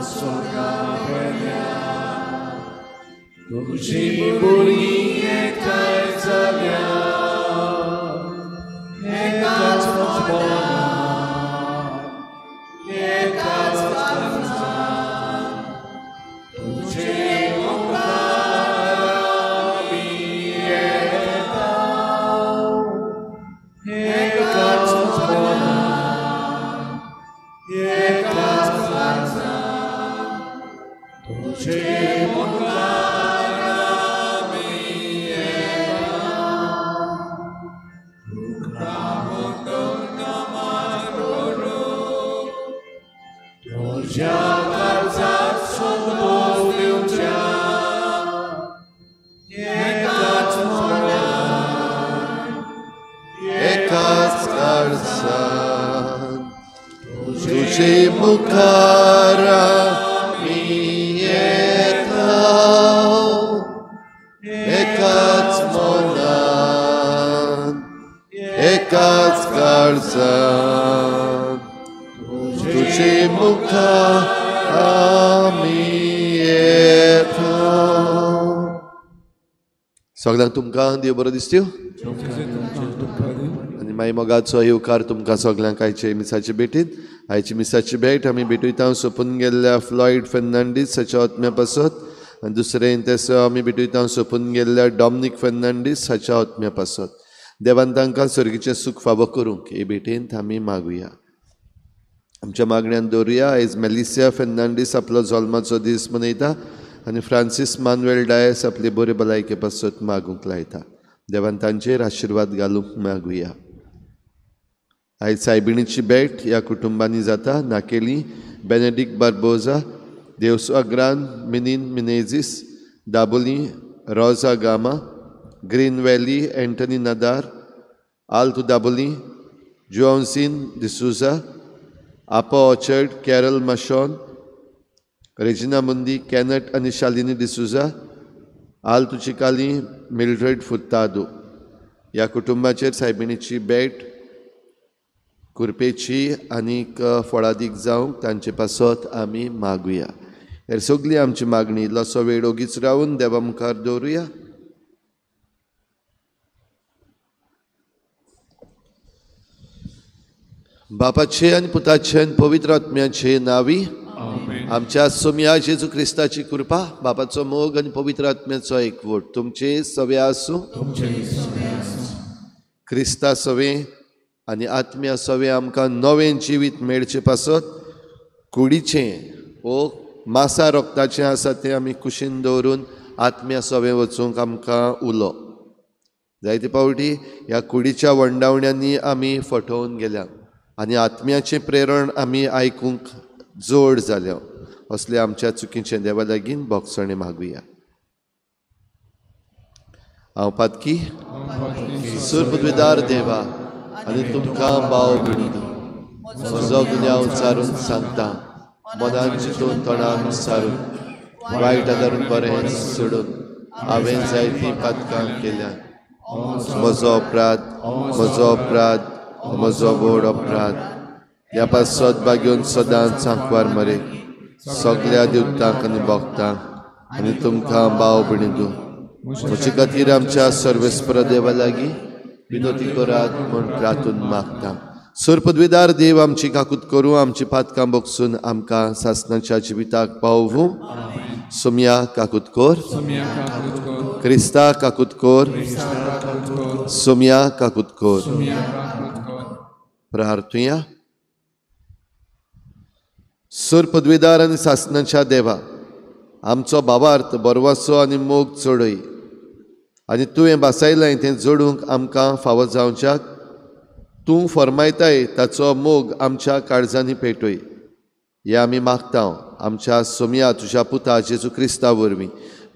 स्वर्गा पेल्या तुजी बोली एकठांय जाल्या एकाच मनान एकाच काळजान तुजे मुखार आमी येता एकाच मनान एकाच काळजान तुजे मुखार आमी येता तुज्या काळजाक संतोष दिवच्या एकाच मनान एकाच काळजान तुजे मुखार आमी येता एकाच मनान एकाच काळजान तुजे मुखार आमी येता. सगळ्यांक तुमकां देव बरो दिसत्यो आनी मागीर मोगाचो येवकार तुमकां सगळ्यांक आयचे मिसाचे भेटीत. आयची मिसाची भेट आमी भेटयता सोंपून गेल्ल्या फ्लॉयड फेर्नांडीस हाच्या आत्म्या पासत आनी दुसरें तेसो आमी भेटयता सोंपून गेल्ल्या डॉमनीक फेर्नांडीस हाच्या आत्म्या पासत. देवान तांकां सर्गीचें सूख फावो करूंक हे भेटेंत आमी मागुया. आमच्या मागण्यान दवरुया. आयज मेलिसिया फेर्नांडीस आपलो जल्माचो दीस मनयता आनी फ्रांसीस मानुएल डायस आपले बरे भलायके पासत मागूंक लायता. देवान तांचेर आशिर्वाद घालूंक मागुया. आयज सायबिणीची भेट ह्या कुटुंबांनी जाता. नाकेली बेनेडिक बार्बोजा, देवसो Gran, Minin Menezes, Dabolim Rosa Gama, Green Valley Anthony Nadar, Alto Dabolim Johnson D'Souza, आपो ऑर्चर्ड कॅरल माशॉन, रेजिना मुंदी, कॅनट आनी शालिनी डिसुजा, आल्तू चिकाली मिल्ड्रेड फुर्तादो. ह्या कुटुंबाचेर सायबिणीची भेट कुरपेची आनीक फळादीक जावंक तांचे पासत आमी मागुया. हेर सगळी आमची मागणी इल्लोसो वेळ ओगीच रावन देवा मुखार दवरुया. बापाचे आनी पुताचे आनी पवित्र आत्म्याचे नावी आमच्या सोम्या जेजू क्रिस्ताची कृपा, बापाचो मोग आनी पवित्र आत्म्याचो एकवट तुमचे सवे आसूं. क्रिस्ता सवे आनी आत्म्या सवे आमकां नवें जिवीत मेळचे पासत कुडीचें वो मासा रोगताचें आसा तें आमी कुशीन दवरून आत्म्या सवे वचूंक आमकां उलो. जायते फावटी ह्या कुडीच्या वंडावण्यांनी आमी फटोवन गेल्या आनी आत्म्याचें प्रेरण आमी आयकूंक जोड जाल्या. असले आमच्या चुकीचें देवा लागीं भोगसणें मागुया. हांव पातकी सुरपदवीदार देवा आनी तुमकां भाव भिणू म्हजो गुन्यांव सारून सांगता, मनान चिंतून तोंडान सारून वायट आदारून बरें सोडून हांवें जायतीं पातकां केल्या. म्हजो अपराध, म्हजो अपराध, म्हजो व्हड अपराध. ह्या पासत बागेवन सदांच आंकवार मरे सगळ्या देवतांक आनी भक्तांक आनी तुमकां भाव भयणींनो म्हजे खातीर आमच्या सर्वेस्पर देवा लागीं विनोती करात म्हूण प्रार्थून मागता. सुरपदवीदार देव आमची काकूत करूं, आमची पातकां बगसून आमकां सासणाच्या जिविताक पावोवूं. सोमया काकूत कर, क्रिस्ता काकूत कर, सोमया काकूत कर. प्रार्थुया. सुरपदवीदार आनी सासणाच्या देवा, आमचो भावार्थ बरवासो आनी मोग चडय आनी तुवें भासायलें तें जोडूंक आमकां फावो जावच्याक तूं फर्मायताय ताचो मोग आमच्या काळजांनी पेटय. हें आमी मागता आमच्या सोमया तुज्या पुता जेजू क्रिस्ता वरवीं.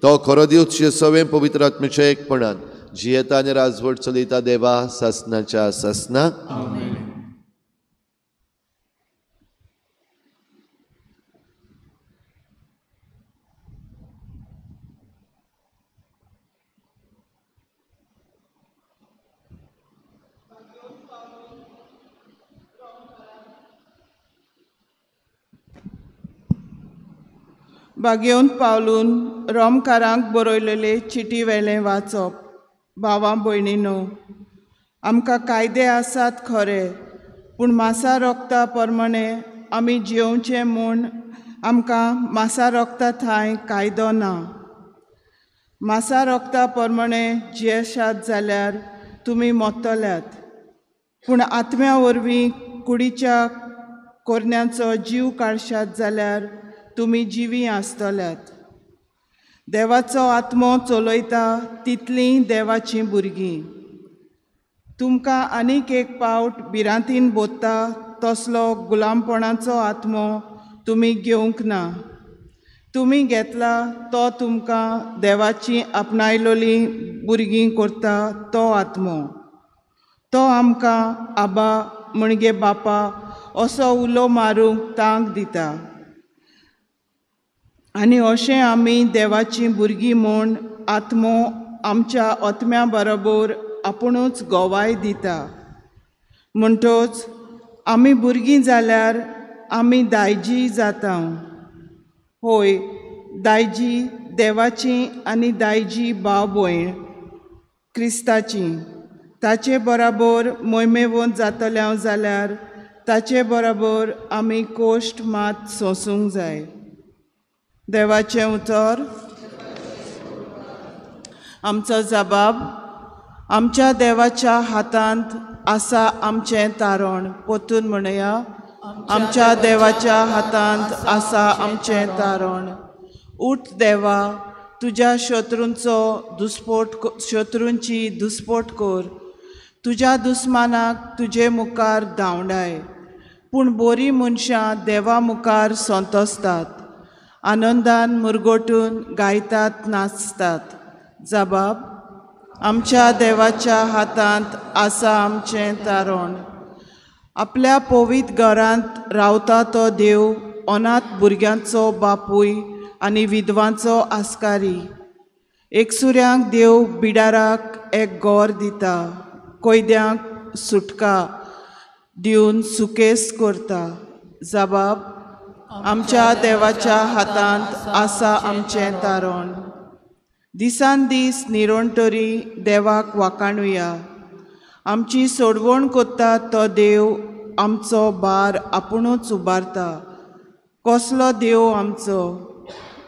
तो खरो देव तुजे सवें पवित्र आत्म्याच्या एकपणान जियेता आनी राजवट चलयता देवा सासणाच्या सासणाक. बागेवन पावलून रोमकारांक बरयलेले चिटी वेलें वाचप. भावां भयणीनो, आमकां कायदे आसात खरे, पूण मासा रोगता प्रमाणे आमी जियोवचें म्हूण आमकां मासा रोगता थांय कायदो ना. मासा रोगता प्रमाणे जियेशात जाल्यार तुमी मोत्तल्यात, पूण आत्म्या वरवीं कुडीच्या कोरण्यांचो जीव काडशात जाल्यार तुमी जिवी आसतल्यात. देवाचो आत्मो चलयता तितलीं देवाचीं भुरगीं. तुमकां आनीक एक पावट भिरांतीन बोत्ता तसलो गुलामपणाचो आत्मो तुमी घेवंक ना. तुमी घेतला तो तुमकां देवाची आपणायलोली भुरगीं करता तो आत्मो. तो आमकां आबा म्हणजे बापा असो उलो मारूंक तांक दिता आनी अशें आमी देवाचीं भुरगीं म्हूण आत्मो आमच्या आत्म्या बरोबर आपुणूच गवाय दिता. म्हणटच आमी भुरगीं जाल्यार आमी दायजी जाता. होय, दायजी देवाची आनी दायजी भाव भयण क्रिस्ताची. ताचे बराबर मोयमेवंत जातले हांव जाल्यार ताचे बराबर आमी कोश्ट मात सोंसूंक जाय. देवाचें उतर. आमचो जबाब. आमच्या देवाच्या हातांत आसा आमचें तारण. पोतून म्हणया, आमच्या देवाच्या हातांत आसा आमचें तारण. उठ देवा, तुज्या शत्रूंचो दुस्पोट शत्रूंची दुस्पोट कर. तुज्या दुस्मानाक तुजे मुखार धांवडाय. पूण बोरी मनशां देवा मुखार संतोसतात, आनंदान मुरगोटून गायतात नाचतात. जबाब. आमच्या देवाच्या हातांत आसा आमचें तारण. आपल्या पवित्र घरांत रावता तो देव अनाथ भुरग्यांचो बापूय आनी विधवांचो आस्कारी. एकसुऱ्यांक देव बिडाराक एक गोर दिता, कैद्यांक सुटका दिवन सुकेस करता. जबाब. आमच्या देवाच्या हातांत आसा आमचें तारण. दिसान दीस निरोणतरी देवाक वाकाणुया. आमची सोडवण करता तो देव आमचो भार आपुणूच उबारता. कसलो देव आमचो,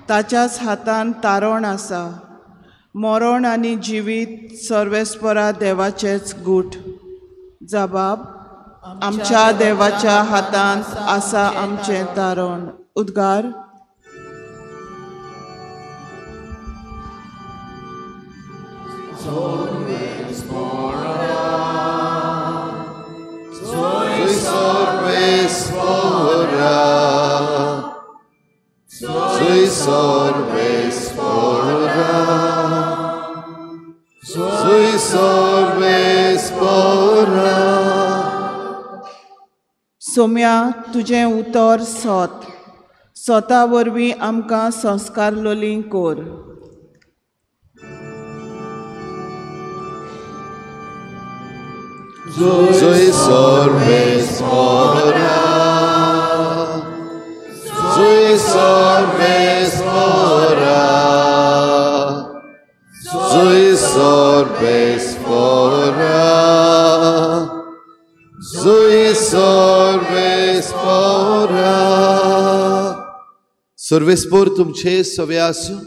ताच्याच हातान तारण आसा. मरण आनी जिवीत सर्वेस्परा देवाचेच गूट. जबाब. आमच्या देवाच्या हातांत आसा आमचें तारण. उद्गार. सोम्या, तुजें उतर सत. सोता वरवीं आमकां संस्कार लोली कोर. Zoe sorvespora, Zoe sorvespora, Zoe sorvespora, Zoe sorvespora. सर्वेस्पोर तुमचे सवे आसूं.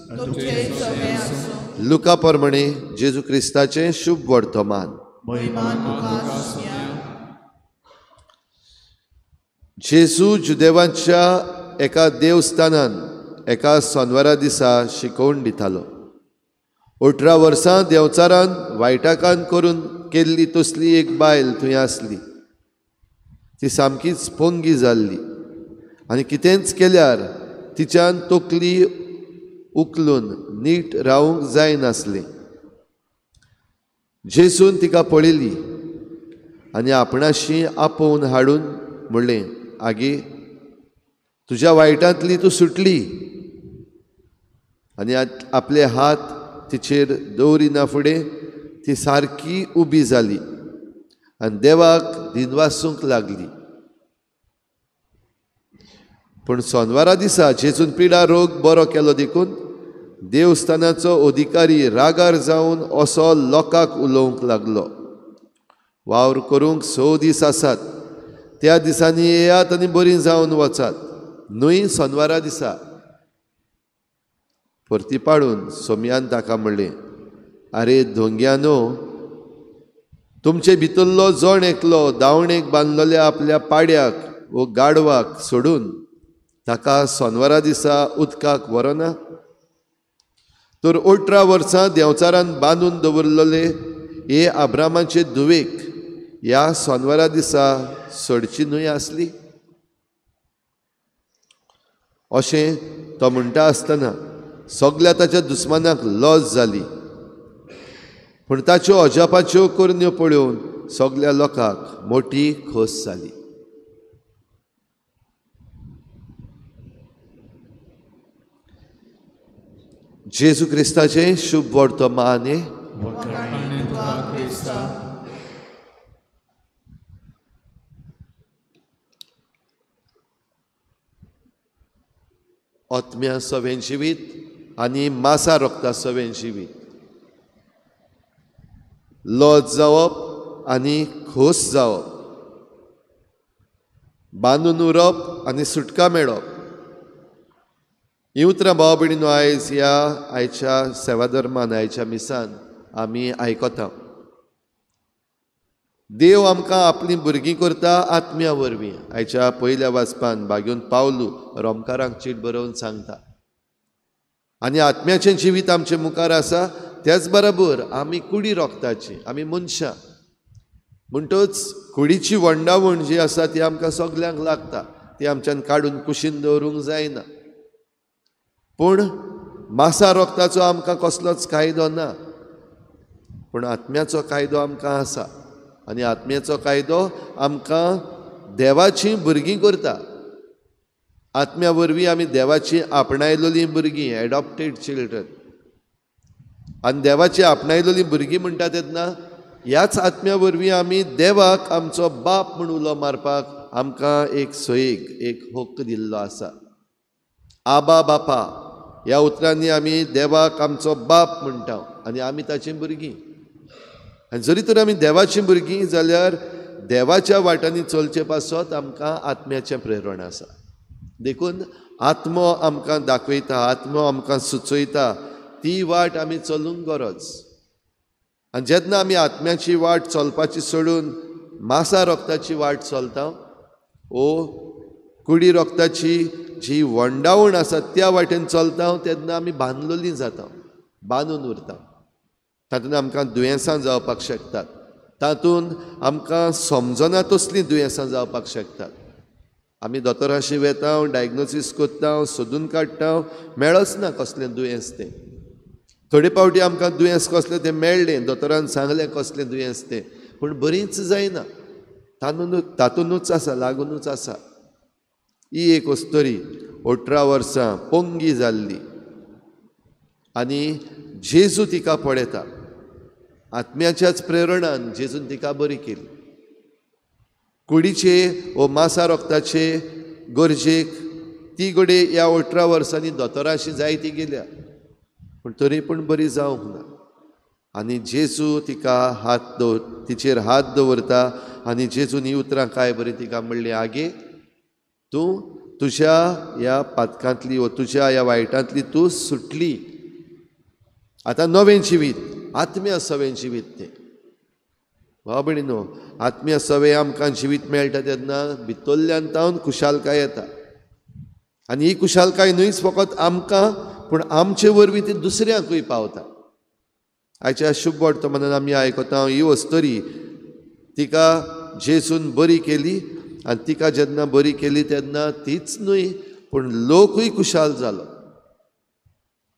लुका प्रमाणे जेजू क्रिस्ताचें शुभ वर्तमान. जेजू जुदेवांच्या एका देवस्थानान एका सोनवारा दिसा शिकोवन दितालो. 18 वर्सां देंवचारान वायटाकान करून केल्ली तसली एक बायल थंय आसली. ती सामकीच पोंगी जाल्ली आनी कितेंच केल्यार तिच्यान तकली उखलून नीट रावंक जायनासलें. जेजून तिका पळयली आनी आपणाशी आपोवन हाडून म्हणलें, आगे, तुज्या वायटांतली तूं सुटली. आनी आपले हात तिचेर दवरिना फुडें ती सारकी उबी जाली आनी देवाक दिनवासूंक लागली. पूण सोनवारा दिसा जेजून पिडा रोग बरो केलो देखून देवस्थानाचो अधिकारी रागार जावन असो लोकांक उलोवंक लागलो, वावर करूंक 6 दीस आसात, त्या दिसांनी येयात आनी बरीं जावन वचात, न्हय सोनवारा दिसा. परती पाडून सोमयान ताका म्हणलें, आरे धोंग्यानो, तुमचे भितरलो जण एकलो दावणेक बांदलेल्या आपल्या पाड्याक वो गाडवाक सोडून ताका सोनवारा दिसा उदकाक व्हरना? तर 18 वर्सां देंवचारान बांदून दवरलेले हे आब्रामाचे धुवेक ह्या सोनवारा दिसा सोडची न्हय आसली? अशें तो म्हणटा आसतना सगल्या ताच्या दुस्मानाक लज जाली, पूण ताच्यो अजापाच्यो करण्यो पळोवन सगल्या लोकांक मोटी खोस जाली. जेजू क्रिस्ताचें शुभ वर्तमान. आत्म्या सवें जिवीत आनी मासा रोगता सवें जिवीत, लज जावप आनी खोस जावप, बांदून उरप आनी सुटका मेळप, हीं उतरां भाव भयणीनो आयज ह्या आयच्या सेवाधर्मान, आयच्या मिसान आमी आयकता. देव आमकां आपलीं भुरगीं करता आत्म्या वरवीं. आयच्या पयल्या वाचपान भाग्योन पावलू रोमकारांक चीट बरोवन सांगता. आनी आत्म्याचें जिवीत आमचे मुखार आसा, त्याच बरोबर आमी कुडी रोगताची, आमी मनशां, म्हणटच कुडीची वंडावण जी आसा ती आमकां सगल्यांक लागता, ती आमच्यान काडून कुशीन दवरूंक जायना. पूण मासा रोगताचो आमकां कसलोच कायदो ना, पूण आत्म्याचो कायदो आमकां आसा आनी आत्म्याचो कायदो आमकां देवाचीं भुरगीं करता. आत्म्या वरवीं आमी देवाची आपणायलेलीं भुरगीं, एडॉप्टेड चिल्ड्रन. आनी देवाची आपणायलेलीं भुरगीं म्हणटा तेन्ना ह्याच आत्म्या वरवीं आमी देवाक आमचो बाप म्हूण उलो मारपाक आमकां एक सोयीक, एक हक्क दिल्लो आसा. आबा बापा ह्या उतरांनी आमी देवाक आमचो बाप म्हणटा आनी आमी ताचीं भुरगीं. आनी जरी तर आमी देवाचीं भुरगीं जाल्यार देवाच्या वाटांनी चलचे पासत आमकां आत्म्याचें प्रेरण आसा. देखून आत्मो आमकां दाखयता, आत्मो आमकां सुचयता ती वाट आमी चलूंक गरज. आनी जेन्ना आमी आत्म्याची वाट चलपाची सोडून मासा रोगताची वाट चलता ओ कुडी रोगताची जी वंडावण आसा त्या वाटेन चलता तेन्ना आमी बांदलेलीं जाता, बांदून उरता. तातूंत आमकां दुयेंसां जावपाक शकतात, तातूंत आमकां समजना तसलीं दुयेंसां जावपाक शकतात. आमी दोतोराशी वेता, डायग्नोसीस करता, सोदून काडटा, मेळच ना कसलें दुयेंस तें. थोडे फावटी आमकां दुयेंस कसलें तें मेळ्ळें, दोतोरान सांगलें कसलें दुयेंस तें, पूण बरींच जायना, तातूंतच आसा, लागुनूच आसा. ही एक अस्तोरी 18 वर्सां पोंगी जाल्ली आनी जेजू तिका पळयता. आत्म्याच्याच प्रेरणान जेजून तिका बरी केली. कुडीचे वो मासा रोगताचे गरजेक ती घडये ह्या 18 वर्सांनी दोतोराशी जायती गेल्या, पूण तरी पूण बरी जावंक ना. आनी जेजू तिका हात दवर, तिचेर हात दवरता आनी जेजून ही उतरां काय बरी तिका म्हणली, आगे तूं तुज्या ह्या पातकांतली वो तुज्या ह्या वायटांतली तूं सुटली, आतां नवें जिवीत, आत्म्या सवें जिवीत तें. भाव भयणीनो, आत्म्या सवें आमकां जिवीत मेळटा तेन्ना भितरल्यान तावन खुशालकाय येता. आनी ही खुशालकाय न्हयच फकत आमकां, पूण आमचे वरवीं ती दुसऱ्यांकूय पावता. आयच्या शुभ वर्तमानान आमी आयकता ही अस्तोरी तिका जेजून बरी केली आनी तिका जेन्ना बरी केली तेन्ना तीच न्हय पूण लोकूय खुशाल जालो.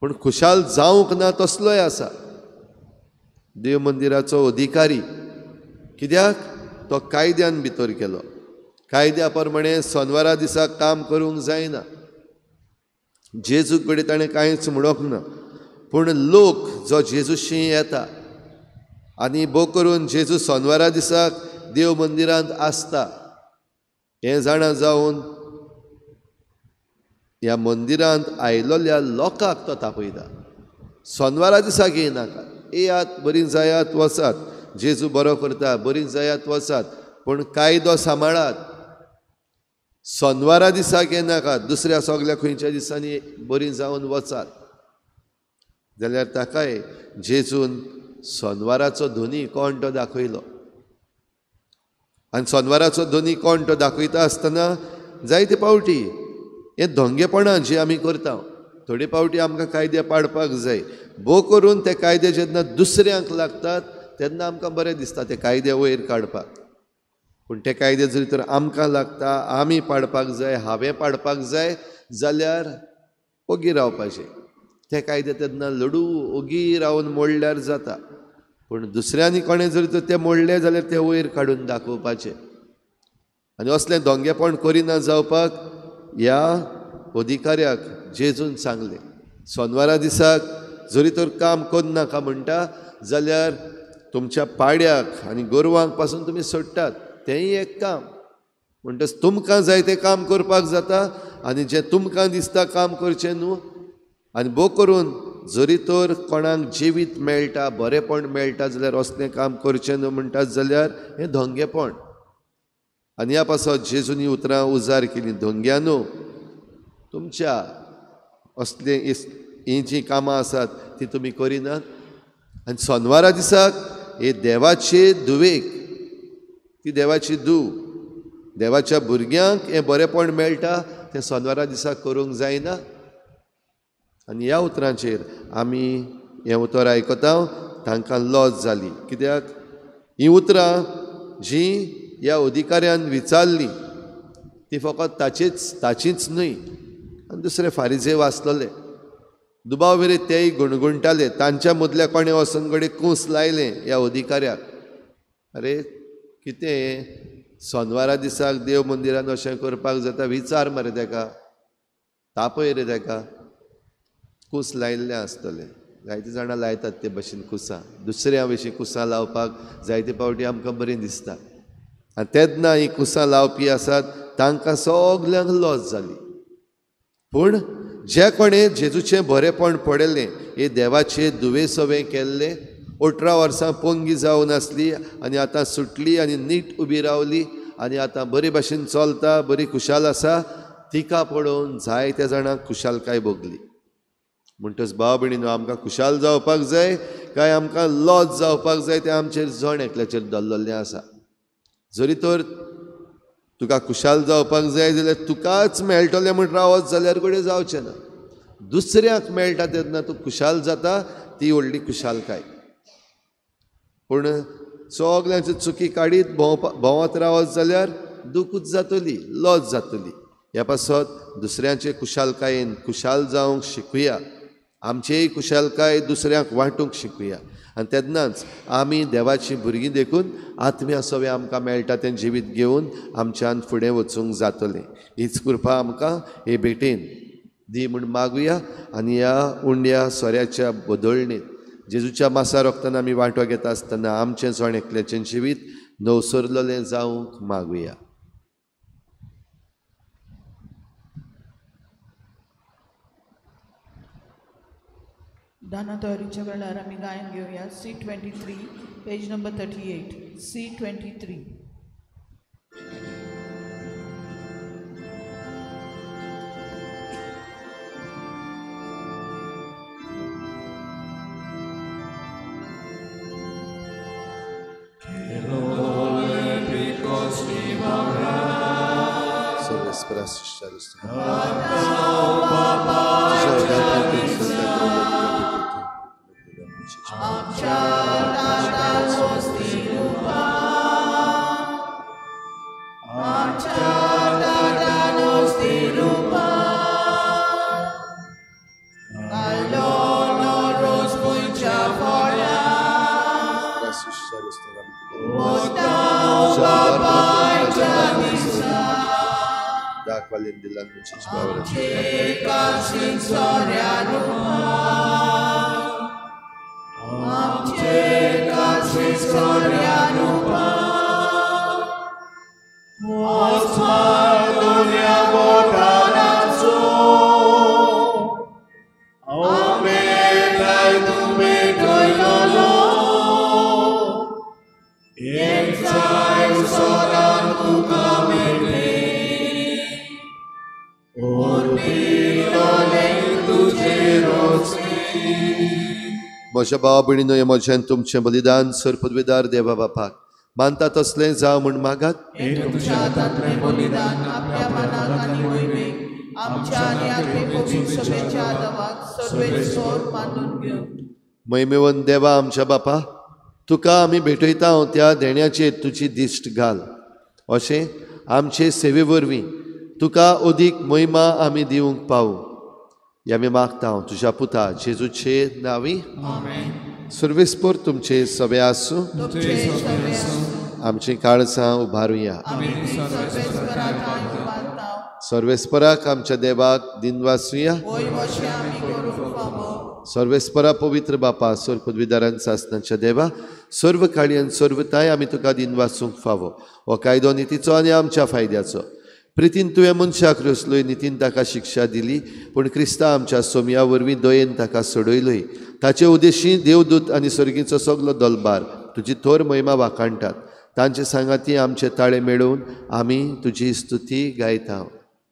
पूण खुशाल जावंक ना तसलोय आसा देव मंदिराचो अधिकारी. कित्याक तो कायद्यान भितर गेलो. कायद्या प्रमाणे सोनवारा दिसा काम करूंक जायना. जेजू कडेन ताणें कांयच म्हणूंक ना, पूण लोक जो जेजूशी येता आनी भोव करून जेजू सोनवारा दिसाक देव मंदिरांत आसता हें जाणा जावन ह्या मंदिरांत आयलोल्या लोकांक तो तापयता. सोनवारा दिसाक येयनाका, येयात बरीं जायात वचात, जेजू बरो करता, बरीं जायात वचात, पूण कायदो सांबाळात. सोनवारा दिसाक येनाका, दुसऱ्या सगल्या खंयच्या दिसांनी बरीं जावन वचात. जाल्यार ताकाय जेजून सोनवाराचो धनी कोण तो दाखयलो. आनी सोनवाराचो धनी कोण तो दाखयता आसतना जायते पावटी हे धोंगेपणां जी आमी करता, थोडे पावटी आमकां कायदे पाडपाक जाय. भोव करून ते कायदे जेन्ना दुसऱ्यांक लागतात तेन्ना आमकां बरें दिसता ते कायदे वयर काडपाक, पूण ते कायदे जरी तर आमकां लागता, आमी पाडपाक जाय, हांवें पाडपाक जाय जाल्यार ओगी रावपाचें. ते कायदे तेन्ना लडू ओगी रावन मोडल्यार जाता, पूण दुसऱ्यांनी कोणें जरी तर ते मोडले जाल्यार ते वयर काडून दाखोवपाचे. आनी असलें दोंगेपण करिना जावपाक ह्या अधिकाऱ्याक जेजून सांगलें, सोनवारा दिसाक जरी तर काम करनाका म्हणटा जाल्यार तुमच्या पाड्याक आनी गोरवांक पासून तुमी सोडटात, तेंय एक काम. म्हणटच तुमकां जाय तें काम करपाक जाता आनी जें तुमकां दिसता काम करचें न्हू. आनी भोव करून जरी तर कोणाक जिवीत मेळटा, बरेंपण मेळटा जाल्यार असलें काम करचें न्हू म्हणटात जाल्यार हें धोंगेपण. आनी ह्या पासत जेजून ही उतरां उजार केली, धोंग्यानो तुमच्या असले हीं जीं कामां आसात ती तुमी करिनात. आनी सोनवारा दिसाक हे देवाचे धुवेक, ती देवाची धूव, देवाच्या भुरग्यांक हें बरेंपण मेळटा तें सोनवारा दिसाक करूंक जायना. आनी ह्या उतरांचेर आमी हें उतर आयकता तांकां लज जाली. कित्याक हीं उतरां जीं ह्या अधिकाऱ्यान विचारलीं ती फकत ताचीच न्हय, आनी दुसरे फारिजेव आसलेले दुबाव वेरे तेय गुणगुणटाले. तांच्या मदल्या कोणें वचून कडेन कूस लायलें ह्या अधिकाऱ्याक, अरे कितें सोनवारा दिसाक देव मंदिरान अशें करपाक जाता, विचार मरे तेका, तापय रे तेका. कूस लायिल्लें आसतलें. जायते जाणां लायतात ते भशेन कुसां, दुसऱ्या विशीं कुसां लावपाक जायते पावटी आमकां बरीं दिसता. आनी तेन्ना हीं कुसां लावपी आसात तांकां सगल्यांक लज जाली. पूण जे कोणें जेजूचें बरेंपण पळयलें, हे देवाचे दुवे सवें केल्लें, 18 वर्सां पोंगी जावन आसली आनी आतां सुटली आनी नीट उबी रावली आनी आतां बरे भाशेन चलता, बरी खुशाल आसा, तिका पळोवन जायत्या जाणांक खुशालकाय भोगली. म्हणटच भाव भयणीनो, आमकां खुशाल जावपाक जाय काय आमकां लज जावपाक जाय तें आमचेर जण एकल्याचेर दवरलें आसा. जरी तर तुका खुशाल जावपाक जाय जाल्यार तुकाच मेळटलें म्हण रावत जाल्यार घडये जावचें ना, दुसऱ्याक मेळटा तेन्ना तूं खुशाल जाता, ती व्हडली खुशालकाय. पूण सगल्यांच्यो चुकी काडीत भोंवत रावत जाल्यार दुखूच जातली, लज जातली. ह्या पासत दुसऱ्यांचे खुशालकायेन खुशाल जावंक शिकूया, आमचेय खुशालकाय दुसऱ्यांक वांटूंक शिकूया. आनी तेन्नाच आमी देवाची भुरगीं देखून आत्म्या सवें आमकां मेळटा तें जिवीत घेवन आमच्यान फुडें वचूंक जातलें. हीच कृपा आमकां हे भेटेन दी म्हूण मागुया. आनी ह्या उंड्या सोऱ्याच्या बदलणेंत जेजूच्या मासा रोखतना आमी वांटो घेता आसतना आमचें जण एकल्याचें जिवीत नवसरलें जावंक मागुया. दाना तयारीच्या वेळार आमी गायन घेवया. C23 page number 38. C23. Osman dunia botanatsu. भेटयलोलो एकचाय Soran तुका मेळ्ळे ओरपिलोले तुजे रोसणी. म्हज्या भावा भयणीनो, हें म्हजें तुमचें बलिदान सर पदवेदार देवा बापाक मानता तसलें जावं म्हूण मागात. तुमच्या हातांतलें बलिदान आपल्या मनाक आनी मोहिमेक आमच्या आनी आखे पवित्र सभेच्या आदावाक सर्वेस्पर मानून घेवं. महिमेवन देवा आमच्या बापा, तुका आमी भेटयता त्या देण्याचेर तुजी दिश्ट घाल, अशें आमचे सेवे वरवीं तुका अदीक महिमा आमी दिवंक पावूं. हे आमी मागता तुज्या पुता जेजूचे नांवी. सर्वेस्पर तुमचे सगळे आसूं. आमचीं काळजां उबारुया. सर्वेस्पराक आमच्या देवाक दिनवासुया. सर्वेस्परा पवित्र बापा, सर्व पदवीदारान सासनाच्या देवा, सर्व काळी आनी सर्व ताय आमी तुका दिनवासूंक फावो. हो कायदो नितीचो आनी आमच्या फायद्याचो. प्रितीन तुवें मनशाक रचलोय, नितीन ताका शिक्षा दिली, पूण क्रिस्ता आमच्या सोमया वरवीं दयेन ताका सोडयलोय. ताचे उद्देशी देवदूत आनी सर्गीचो सगलो दलबार तुजी थोर महिमा वाखाणटात. तांचे सांगाती आमचे ताळे मेळोवन आमी तुजी स्तुती गायता.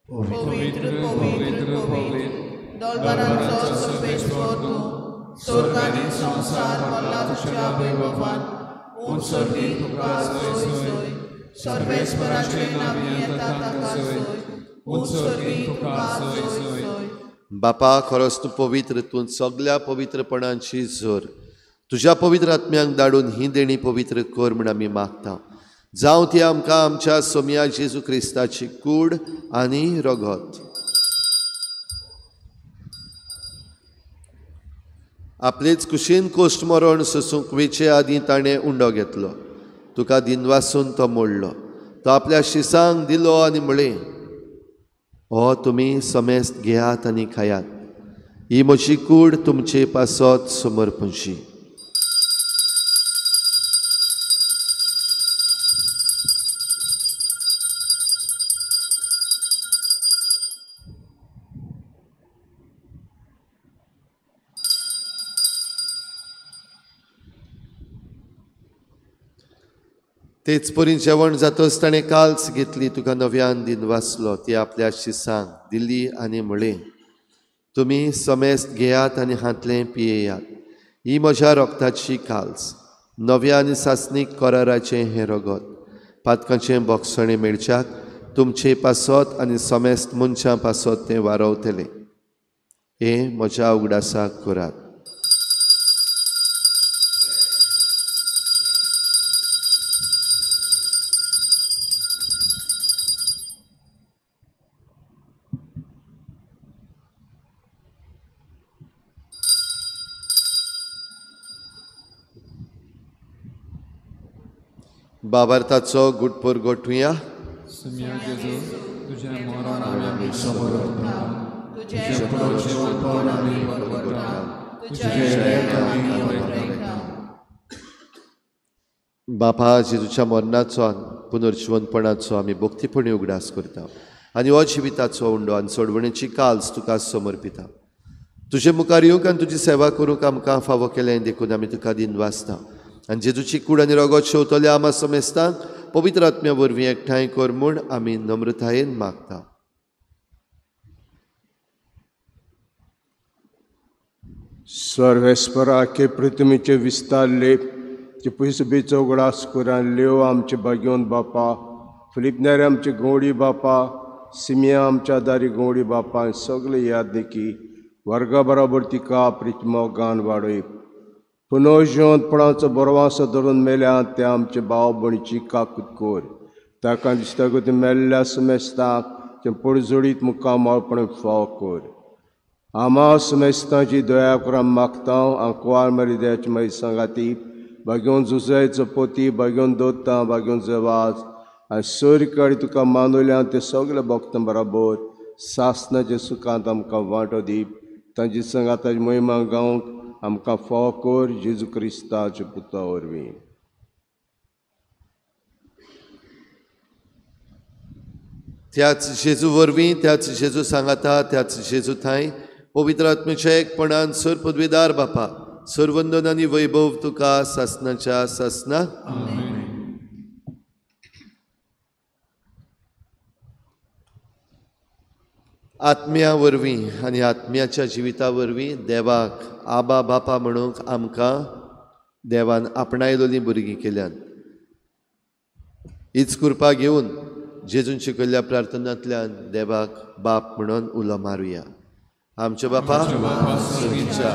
पवित्र पवित्र पवित्र दलबारांचो सर्वेस्पर तूं, स्वर्ग आनी संवसार भरला तुज्या वैभवान. उंच सर्गी तुका सोय सोय, सर्वेस्पराचे नांवी येता ताका सोय, उंच सर्गी तुका सोय सोय. बापा, खरोच तूं पवित्र, तूं सगल्या पवित्रपणाची जोर. तुज्या पवित्र आत्म्यांक धाडून ही देणी पवित्र कर म्हूण आमी मागता. जावं ती आमकां आमच्या सोमया जेजू क्रिस्ताची कूड आनी रगत. आपलेच कुशीन कोश्ट मरण सोसूंक वेचे आदीं ताणें उंडो घेतलो, तुका दिनवासून तो मोडलो, तो आपल्या शिसांक दिलो आनी म्हळें, हो तुमी समेस्त घेयात आनी खायात, ही म्हजी कूड तुमचे पासत समर्पणशी. तेच परी जेवण जातच ताणें काल्स घेतली, तुका नव्यान दिनवासलो, ती आपल्या शिसांक दिली आनी म्हळें, तुमी समेस्त घेयात आनी हांतलें पियेयात, ही म्हज्या रगताची काल्स, नव्या आनी सासणीक कराराचें हें रगत, पातकांचें बोगसणें मेळच्याक तुमचे पासत आनी समेस्त मनशां पासत तें वारवतलें. हें म्हज्या उगडासाक करात. बाबार्थाचो गुटपोर गोठुया. बापा, जेजूच्या मरणाचो पुनर्जिवनपणाचो आमी भक्तीपणी उगडास करता आनी हो जिविताचो उंडो आनी सोडवणेची काल्स तुका समर्पिता. तुजे मुखार येवंक आनी तुजी सेवा करूंक आमकां फावो केलें देखून आमी तुका दिनवासता. आनी जेजूची कूड आनी रगत शेवतल्या आमा समेस्तांक पवित्र आत्म्या वरवीं एकठांय कर म्हूण आमी नम्रतायेन मागता. सर्वेस्पराके पृथ्वीचे विस्तारले ते पयसुबेचो उगडास करून लेव आमचे भाग्योन बापा, फिलिपनारे आमचे गवडी बापा, सिमिया आमच्या दारी गवडी बापा, सगळे याद देखी वर्गा बरोबर तिका प्रितमो गान वाडय. पुनर्जिवंतपणाचो बरवासो धरून मेल्या त्या आमचे भाव भयणीची काकूत कर, ताका दिसता गती मेल्ल्या समेस्तांक तें पडजोडीत मुखामळपण फाव कर. आमा समेस्तांची दया करून मागता. आंकवार मरी दयाची मागीर सांगाती भाग्योन जुजायचो पोती, भाग्योन दोता, भाग्योन जवाज आनी सोरी कडी तुका मानवल्या ते सगळे भक्तां बराबर सासनाच्या सुखांत आमकां वांटो दी. तांची सांगाताची महिमा गावंक आमकां फाव कर, जेजू क्रिस्ताच्या पुता वरवीं. त्याच जेजू वरवीं, त्याच जेजू सांगाता, त्याच जेजू थांय पवित्र आत्म्याच्या एकपणान सर पदवीदार बापा सर्वंदन आनी वैभव तुका सासनाच्या सासना. आत्म्या वरवीं आनी आत्म्याच्या जिविता वरवीं देवाक आबा बापा म्हणूंक आमकां देवान आपणायलोलीं भुरगीं केल्यान. हीच कृपा घेवन जेजून शिकयल्ल्या प्रार्थनांतल्यान देवाक बाप म्हणून उलो मारुया. आमच्या बापा सर्गीच्या,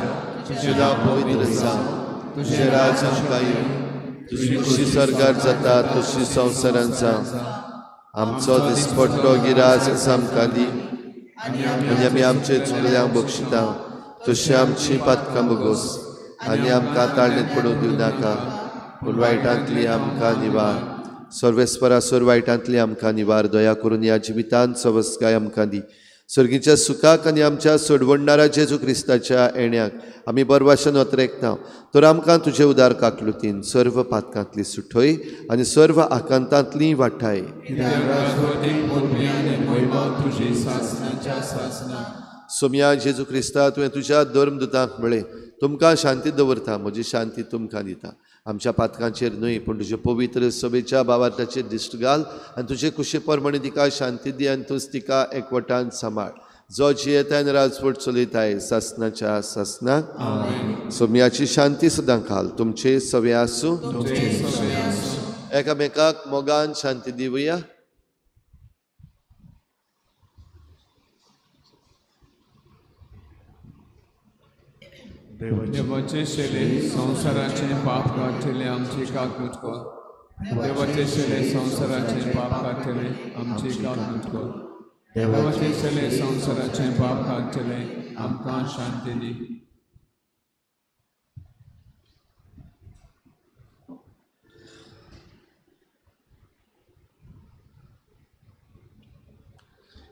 तुजें नांव पवित्र जावं, तुजें राज आमकां येवं, तुजी खुशी स्वर्गार जाता तशी संवसारांत जावं. आमचो दिसपट्टो गिरास आमकां दी आनी आमी आमचे चुकल्यांक बक्षिता तशी आमची पातकां बगोस आनी आमकां ताळणेंत पडूंक दिवं नाका, पूण वायटांतली आमकां निवार. सर्वेस्परा सर्व वायटांतली आमकां निवार. दया करून ह्या जिवितांत सवस्काय आमकां दी. सर्गीच्या सुखाक आनी आमच्या सोडवणणारा जेजू क्रिस्ताच्या येण्याक आमी बरवाशन अत्रेकता. तर आमकां तुजे उदार काकलुतीन सर्व पातकांतली सुठय आनी सर्व आकांतांतली वाठाय. सोम्या जेजू क्रिस्ता, तुवें तुज्या धर्मदुतांक म्हळें, तुमकां शांती दवरता, म्हजी शांती तुमकां दिता. आमच्या पातकांचेर न्हय पूण तुजे पवित्र सभेच्या भावार्थाचेर दिश्ट घाल आनी तुजे कुशे प्रमाणे तिका शांती दी आनी तूंच तिका एकवटान सांबाळ, जो जियेताय आनी राजवट चलयताय सासनाच्या सासनाक. सोम्याची शांती सदां घाल तुमचे सवे आसूं. एकामेकाक मोगान शांती दिवया. देवाचे शेले संवसाराचे पाप काडटले आमची काकूट कर. देवाचे शेले संवसाराचे पाप काडटले आमची काकूट कर. देवाचे शेले संवसाराचे पाप काडटले आमकां शांती दी.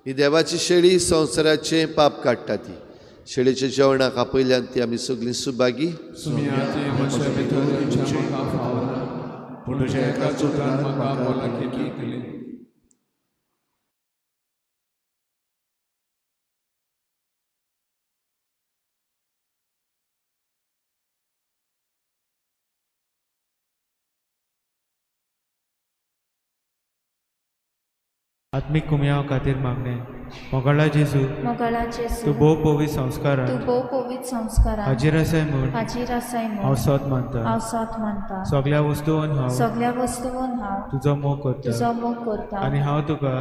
ही देवाची शेळी संवसाराचे पाप काडटा. ती शेळीच्या जेवणाक आपयल्यान ती आमी सगळीं सुभागी. आत्मीक कुमयाव खातीर मागणें. मोगाळा जेजू, तूं भोव पवित्र संस्कारांत हाजीर आसाय म्हूण हांव सोद मानता. सगळ्या वस्तून हांव तुजो मोग करता आनी हांव तुका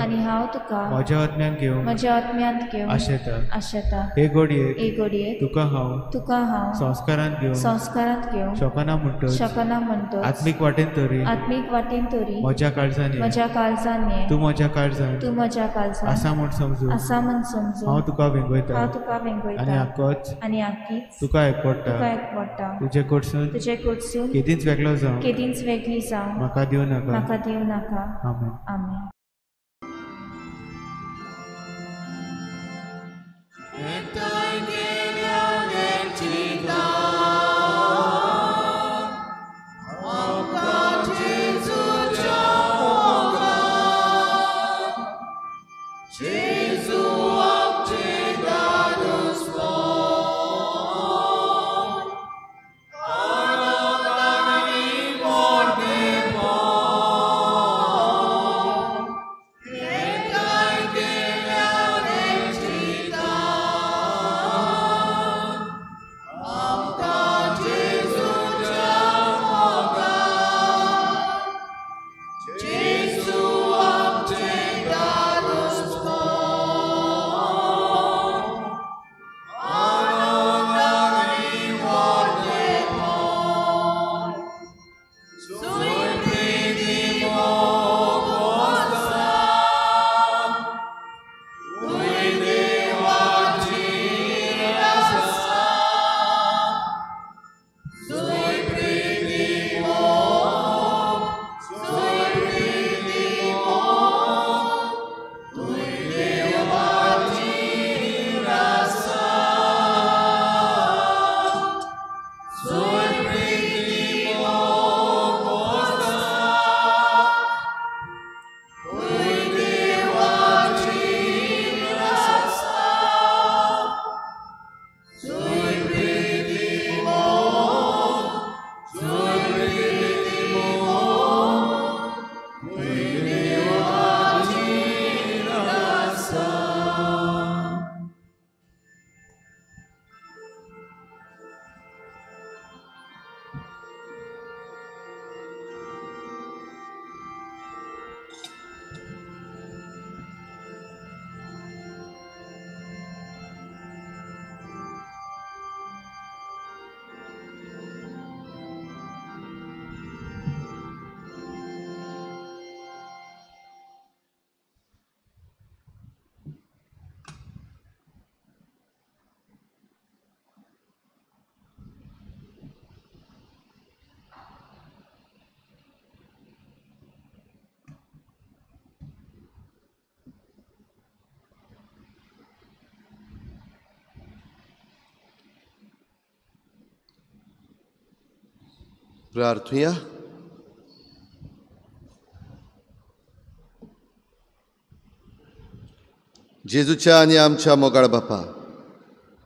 म्हज्या आत्म्यांत घेवंक आशेता. हे घडयेक तुका हांव संस्कारांत घेवंक शकना म्हणटच आत्मीक वाटेन तरी म्हज्या काळजान ये, तूं म्हज्या काळजान आसा म्हूण समजू हांव तुका वेंगयता आनी आकीच तुका एकवटा. तुजे कडसून केदींच वेगळो जावं म्हाका दिवं नाका. आमेन. आमेन. Oh. प्रार्थुया. जेजूच्या आनी आमच्या मोगाळ बापा,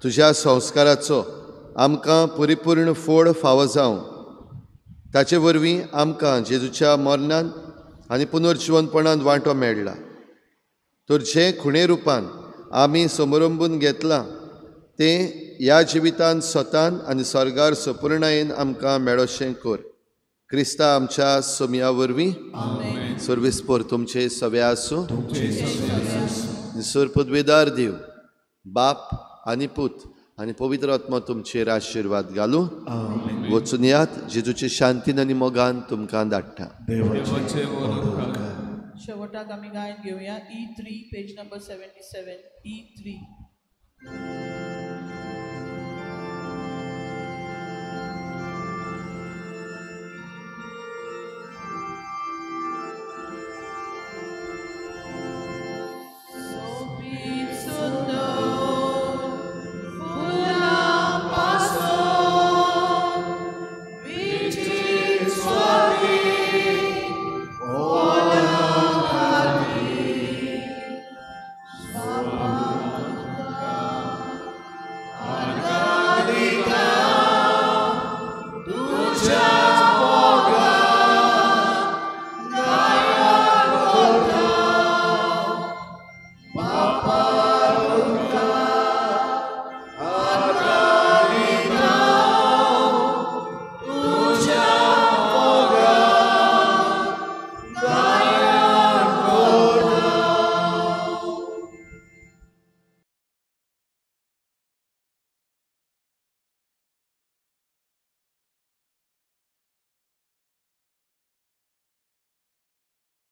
तुज्या संस्काराचो आमकां परिपूर्ण फोड फावो जावं, ताचे वरवीं आमकां जेजूच्या मरणान आनी पुनर्जिवनपणान वांटो मेळ्ळा. तर जें खुणे रुपान आमी समरंबून घेतलां तें ह्या जिवितान स्वतान आनी स्वर्गार सपुर्णायेन आमकां मेळोशें कर. क्रिस्ता आमच्या सोमया वरवीं. सर्वेस्पोर तुमचे सवे आसूं. सर पदवेदार देव बाप आनी पूत आनी पवित्र आत्मा तुमचेर आशिर्वाद घालूं. वचून यात, जेजूचे शांतीन आनी मोगान तुमकां धाडटा. शेवटाक आमी गायन घेवया. E3 page number 77 E3.